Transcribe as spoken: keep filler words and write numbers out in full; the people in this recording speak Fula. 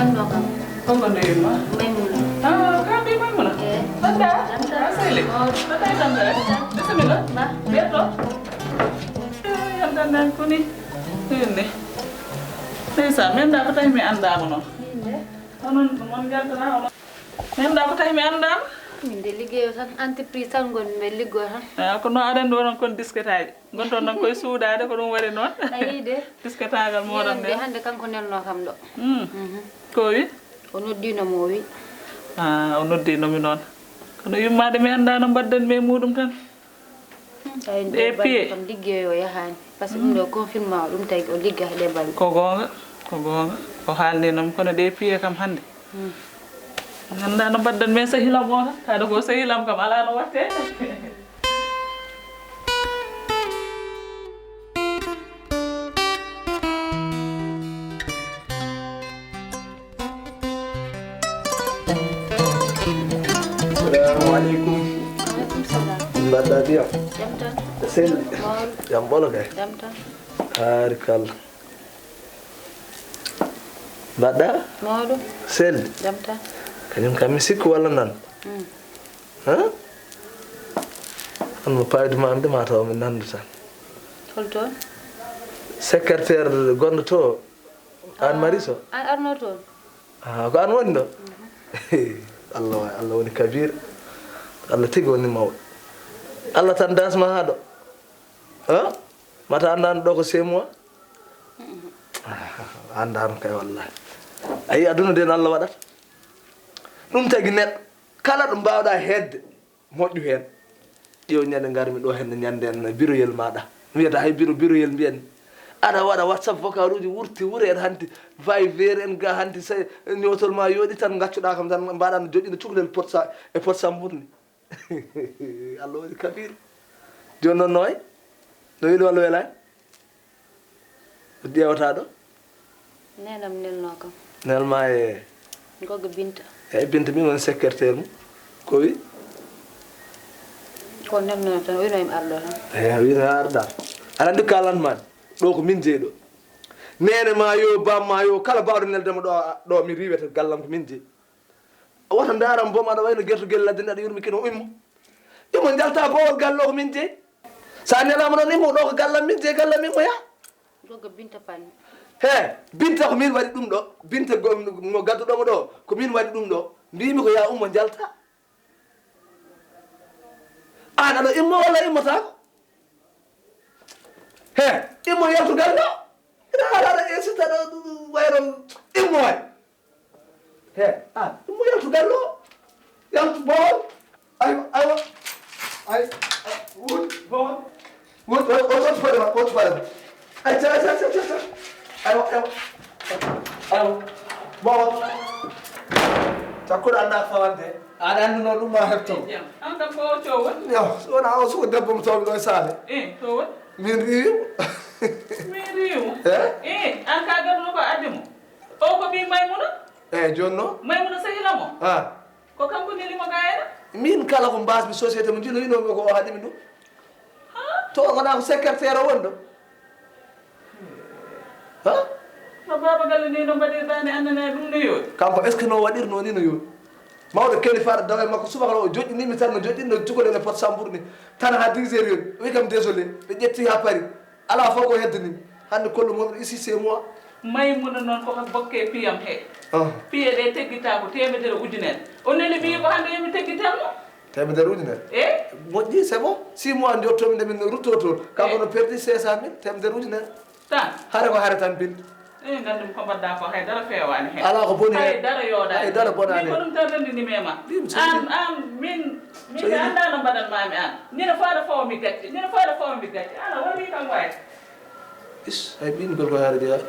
Ɗo kam. Ko ko ndewi ma? Maymuna. Ah, ka mbi Maymuna? Eh. Tata? Tata. A seli? Oh. Tata e tata e? Tata. Bisimilla. Ba. Ɓeer ɗo? Eh, yan tata en koni. Inde. Ndeysa, mi annda ko tawi mi anndaama noon. Inde. Onon, mon njaltana onon. Mi annda ko tawi mi anndaama. Min de liggeyo tan, entreprise tan ngon mi liggo tan. Ah, ko no aɗa anndi onon kon disketaaji. Ngonton noon koye suuɗaade, ko ɗum waɗi noon. A yii de. Disketaagal mooɗon nde. Hannde kanko nelnoo kam ɗo. Hmm. Mhm. Ko o wi? O noddiino mo, o wi. Ah, o noddiino mi noon. Kono yummaade mi anndaa no mbaɗdanmi e muuɗum tan. Hmm, ay, ɗe piye kam liggeyo yahaani. Parce que ɗum ɗo confinement o, ɗum tagi o ligga he ɗe balɗe. Ko goonga, ko goonga. O haalni noon kono ɗe piye kam hannde. Hmm. Mi anndaa no mbaɗdanmi e sehilam o tan. Kaɗa ko sehilam kam alaa no waɗtee. Assalamu alaikum. Alaikum salam. Mbaɗɗa ndiyam? Jam tan. Selli. Mawɗo. Jam ɓolo kay? Jam tan. Baarikalla. Mbaɗɗa? Mawɗo. Selli. Jam tan. Kañum kam mi sikku walla nan? Mm. Hã? An mo paydu ma am de ma taw mi nandu tan. Hol toon? Secrétaire gonɗo to. An Mari Sow? An arno toon? Ah, ko an woni ɗo? Allah wa-, Allah woni kabir. Allah tigi woni mawɗo. Allah tan dasma haa ɗo. Hã? Mata anndaano ɗo ko six mois? Anndaano kay wallahi. A yii aduna de no Allah waɗata. Ɗum tagi neɗɗo kala ɗo mbaawɗa heedde, moƴƴu heen. Ƴeew ñande ngarmi ɗo heen, ñande en biroyel maɗa. Mbiyata hay biro, biroyel mbiyanmi. Aɗa waɗa WhatsApp vocal uji wurti wure en hanti, Viber en ga hanti, sey ñootol ma yooɗi tan, ngaccuɗa kam tan, mbaɗa no joƴƴina cukalel pot sa-, e pot sambour ni. Allah woni kabir. Jooni noon no wayi? No weli walla welaani? Ƴeewata ɗo? Neenam nelnoo kam. Nelma e? Gogo Binta. Eeyi, Binta min woni secrétaire mum. Ko wi? Ko nelnoo tan, o wino em arɗo tan. Eeyi, wino arɗa. Aɗa anndi kalan man. Ɗo ko min jeyi ɗo. Neene ma yo, bam ma yo, kala baawɗo neldema ɗo, ɗo mi riiwete gallam ko min jeyi. Woto ndaaram boom, aɗa wayno gertogel ladde nde, aɗa yurmi kino, immo. Immo njalta boowal galle o ko min jeyi. Sa nelama noon, immo ɗo ko gallam min jeyi, gallam immo ya. Gogo Binta Panne. He, Binta ko min waɗi ɗum ɗo. Binta go-, mo gadduɗomo ɗo, ko min waɗi ɗum ɗo. Mbimi ko ya ummo njalta. An aɗa immo walla immotako? He, immo yaltu galle o. Ina haala aɗa insista ɗo, wayro immo waay. He, an, ɗum mo yaltu galle o. Yaltu boowal. Aywa, aywa. Ay, ay, wut, boowal. Wut, wut, wut, wut, faale ma, wut, faale ma. Ay, ca, ca, ca, ca, ca. Aywa, aywa. Aywa. Boowal. Takkuɗo annda fawande. Aɗa annduno ɗum ma heɓto. An kam ko o cowol? Yo, so wona o suko debbo mo tawmi ɗo e saale. Eh, cowol? Min riiwimo. Min riiwimo? Eh? Eh, an ka gadduno ko addi mo? O ko ɓii Maymuna? Eeyi, jooni noon. Maymuna sehila mo? Ah. Ko kanko neli mo gayna? Min kala ko mbasmi société mo njinoyinomi ko o haɗimi ɗum. Ha? To o wona ko secrétaire o woni ɗo. Ha? No baaba galle ni no mbaɗirɗa ni annana ɗum no yooɗi? Kanko est-ce que no waɗirno ni no yooɗi? Mawɗo kalifaɗo dawa e makko subaka o joƴƴinimi tan no joƴƴinno cukalel e pot sambour ni. Tan ha dix heures yoni. O wi kam désolé. Ɓe ƴetti ha paari. Alaa fof ko heddanimi. Hannde kollo moɗon ici chez moi. Maymuna noon ko hak bokke piyam he. Ah. Piye ɗe teggita ko temedere ujunere. O neli ɓiyi ko hannde yomi teggitel mo. Temedere ujunere? Eh? Moƴƴi, c'est bon. Six mois njottomi nde min rutto toon. Kanko no perdi cinq cent mille, temedere ujunere. Tan? Hare ko hare tan, Binta. Eh, nganndu ko mbaɗɗa ko hay dara feewaani heen. Alaa ko boni heen. Hay dara yooɗaani. Hay dara bonaani heen. Min ko ɗum tan renndinimi e ma. Ɗiin so an, an, min, min mi anndaa no mbaɗanmaami an. Ñande fof aɗa fawa mi gacce. Ñande fof aɗa fawa mi gacce. An a waɗi kam waay. Is, hay ɓingel ko haare jeyaa.